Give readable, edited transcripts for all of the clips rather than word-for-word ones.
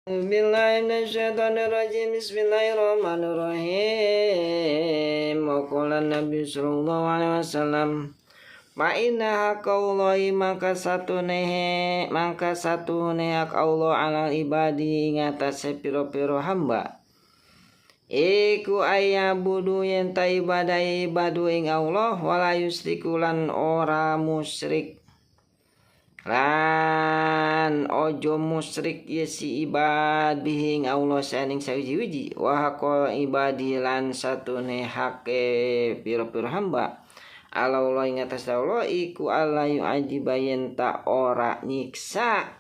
Billahi minasyaitonir rajim. Bismillahirrahmanirrahim. Wa qala Nabi sallallahu alaihi wasallam, fa inna haqqallahi, maka satu hak Allah alal ibadi ngatasé piro-piro hamba iku ayya'budu yen ta ibadah ibadu ing Allah, wala yusyriku lan ora musyrik, lan ojo musyrik ye si ibad bihi ing Allah saning sawiji-wiji. Wa haqqal ibadi lan satune hake piro-piro hamba ala Allah ing atas Allah iku alla yu'adziba yen ta ora nyiksa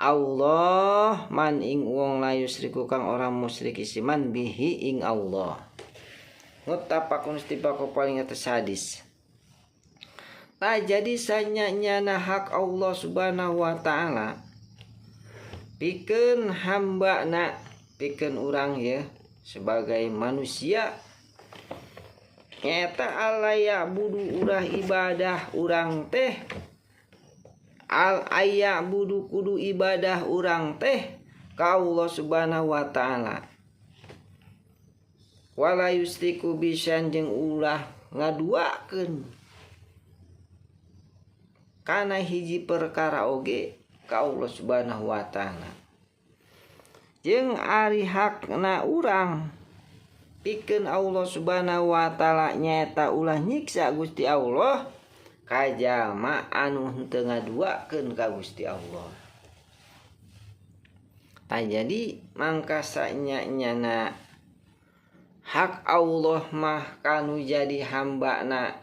Allah man ing wong la yusyriku kang ora musyrik man bihi ing Allah. Muttafaqun istibaqo paling atas hadis. Nah, jadi sanya-nyana hak Allah Subhanahu wa Ta'ala pikeun hamba na, pikeun urang ya sebagai manusia, nyata alla ya'budu urah ibadah urang teh, al ayya'budu kudu ibadah urang teh ka Allah Subhanahu wa Ta'ala, wala yusyriku bisyai'an jeung ulah ngaduakeun kana hiji perkara oge ka Allah Subhanahu wa Ta'ala. Jeung ari hakna urang pikeun Allah Subhanahu wa Ta'ala nyaeta ulah nyiksa Gusti Allah ka jalma anu henteu ngaduakeun ka Gusti Allah. Tah, jadi mangka sanya-nyana hak Allah mah kanu jadi hambana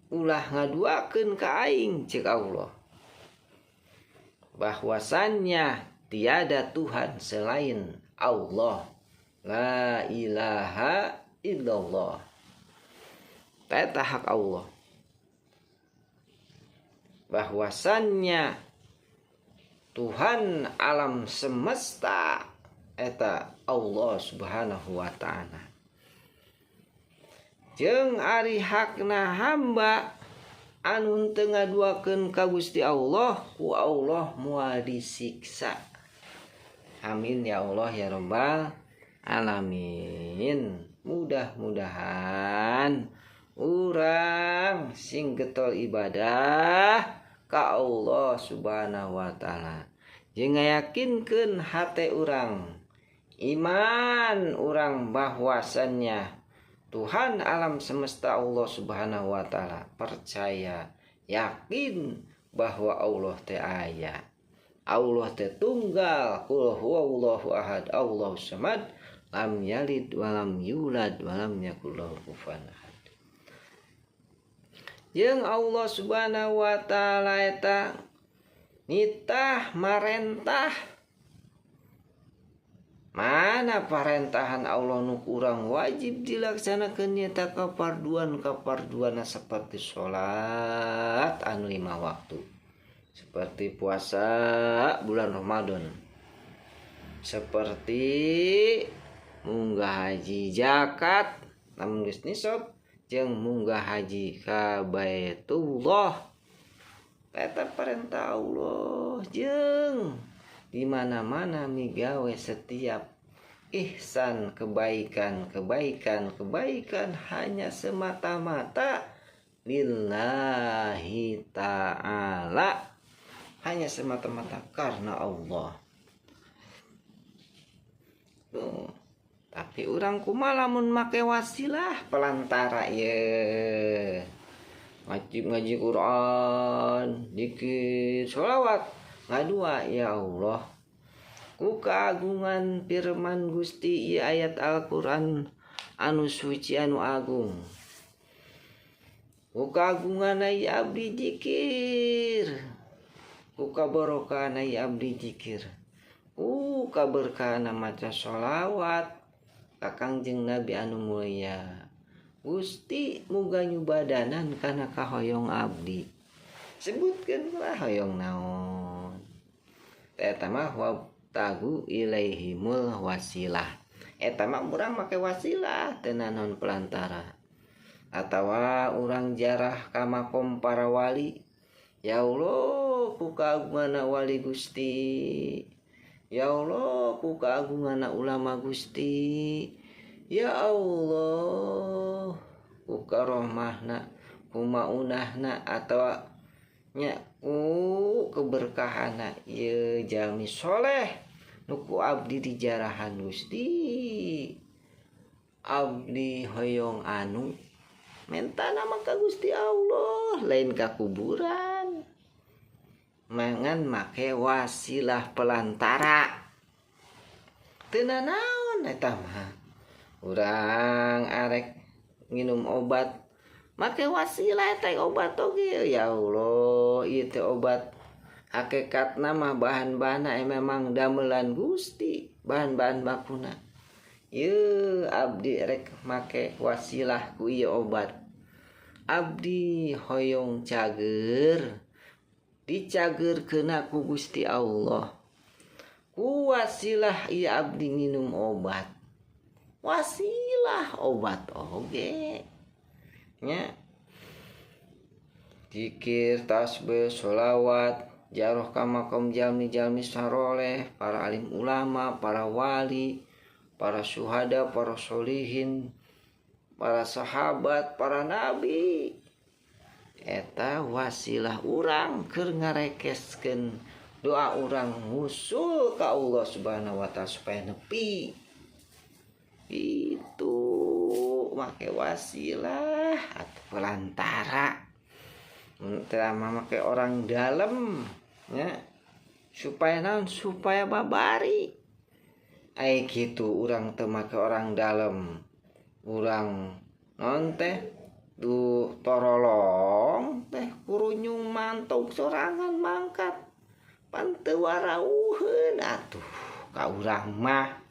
ulah ngaduakeun ka aing, cek Allah, bahwasannya tiada Tuhan selain Allah, la ilaha illallah. Eta hak Allah, bahwasannya Tuhan alam semesta eta Allah Subhanahu wa Ta'ala. Jeung ari hakna hamba anu teu ngaduakeun ka Gusti Allah, ku Allah moal disiksa. Amin ya Allah ya Robbal alamin. Mudah-mudahan urang sing getol ibadah ka Allah Subhanahu wa Ta'ala jeung ngayakinkeun hate urang, iman urang, bahwasannya Tuhan alam semesta Allah Subhanahu wa Ta'ala, percaya, yakin bahwa Allah teh aya, Allah teh tunggal. Qul huwallahu ahad, Allahu samad, lam yalid walam yulad walam yakul lahu kufuwan ahad. Jeung Allah Subhanahu wa Ta'ala eta nitah marentah. Mana parentahan Allah nu kurang wajib dilaksanakan nyata kaparduan kaparduan, seperti sholat anu lima waktu, seperti puasa bulan Ramadan, seperti munggah haji, zakat lamun geus nisab, jeung munggah haji ka Baitullah. Eta perintah Allah. Jeung di mana-mana migawe setiap ihsan, kebaikan, kebaikan, kebaikan hanya semata-mata lillahi ta'ala, hanya semata-mata karena Allah. Tuh. Tapi urang kumaha lamun make wasilah pelantara ye, ngaji, ngaji Quran, dikir, sholawat, ngadua, "Ya Allah, ku keagungan firman Gusti ieu, ayat Al-Quran anu suci anu agung, ku kagungan abdi jikir, ku kabarokahan abdi jikir, ku kaberkahan maca sholawat ka Kangjeng Nabi anu mulia, Gusti muga nyubadanan kana kahoyong abdi." Sebutkeun lah hoyong naon. Eta mah wabtaghu ilaihimul wasilah. Eta mah urang make wasilah, teu naon pelantara. Atawa urang jarah ka makom para wali, "Ya Allah, ku kagungan wali Gusti Ya Allah ku kaagungana ulama Gusti. Ya Allah ku karohmahna, ku maunahna atawa nya ku keberkahana ieu jalmi soleh nu ku abdi dijarahan Gusti. Abdi hoyong anu menta nama ka Gusti Allah lain ka kuburan. Mangan make wasilah pelantara. Teu nanaon eta mah. Urang arek nginum obat make wasilah eta obat oge. Ya Allah, ieu teh obat hakikatna mah bahan-bahanna memang damelan Gusti, bahan-bahan bakuna. Ieu abdi rek make wasilah ku ieu obat. Abdi hoyong cager, dicagerkeun ku Gusti Allah. Ku wasilah ieu abdi nginum obat. Wasilah obat oge. Nya. Zikir, tasbih, sholawat, jaroh ka makom jalmi-jalmi saroleh, para alim ulama, para wali, para syuhada, para solihin, para sahabat, para nabi. Eta wasilah urang keur ngarekeskeun doa urang ngusul ka Allah Subhanahu wa taala supaya nepi. Itu make wasilah atau pelantara. Mun teh make orang dalam nya supaya naon, supaya babari. Ai kitu urang teu make orang dalam. Urang naon teh du torolong teh kurunyung mantog sorangan mangkat. Pan teu warauheun atuh ka urang mah.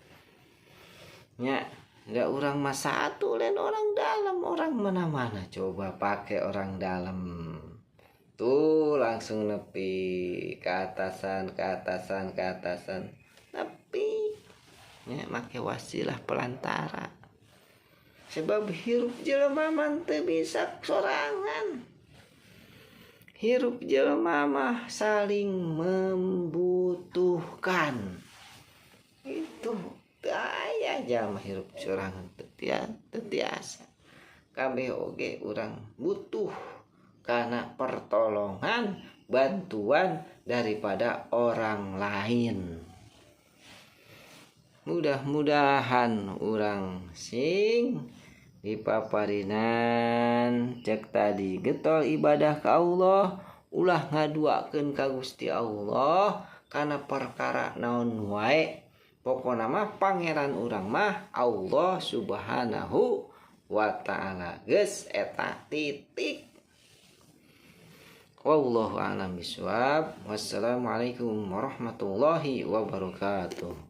Nya, da urang mah satu lain orang dalam, orang mana-mana coba pakai orang dalam. Tuh langsung nepi ke atasan, ke atasan, ke atasan. Nepi. Nya make wasilah pelantara. Sebab hirup jelema mah teu bisa sorangan. Hirup jelema mah saling membutuhkan. Itu teu aya jalma hirup sorangan teu tiasa. Kabeh oge urang butuh karena pertolongan, bantuan daripada orang lain. Mudah-mudahan urang sing dipaparinan cek tadi getol ibadah ka Allah, ulah ngaduakeun ka Gusti Allah kana perkara naon wae. Pokona mah pangeran urang mah Allah Subhanahu wa taala. Geus eta titik. Wallahu a'lam bishawab. Wassalamualaikum warahmatullahi wabarakatuh.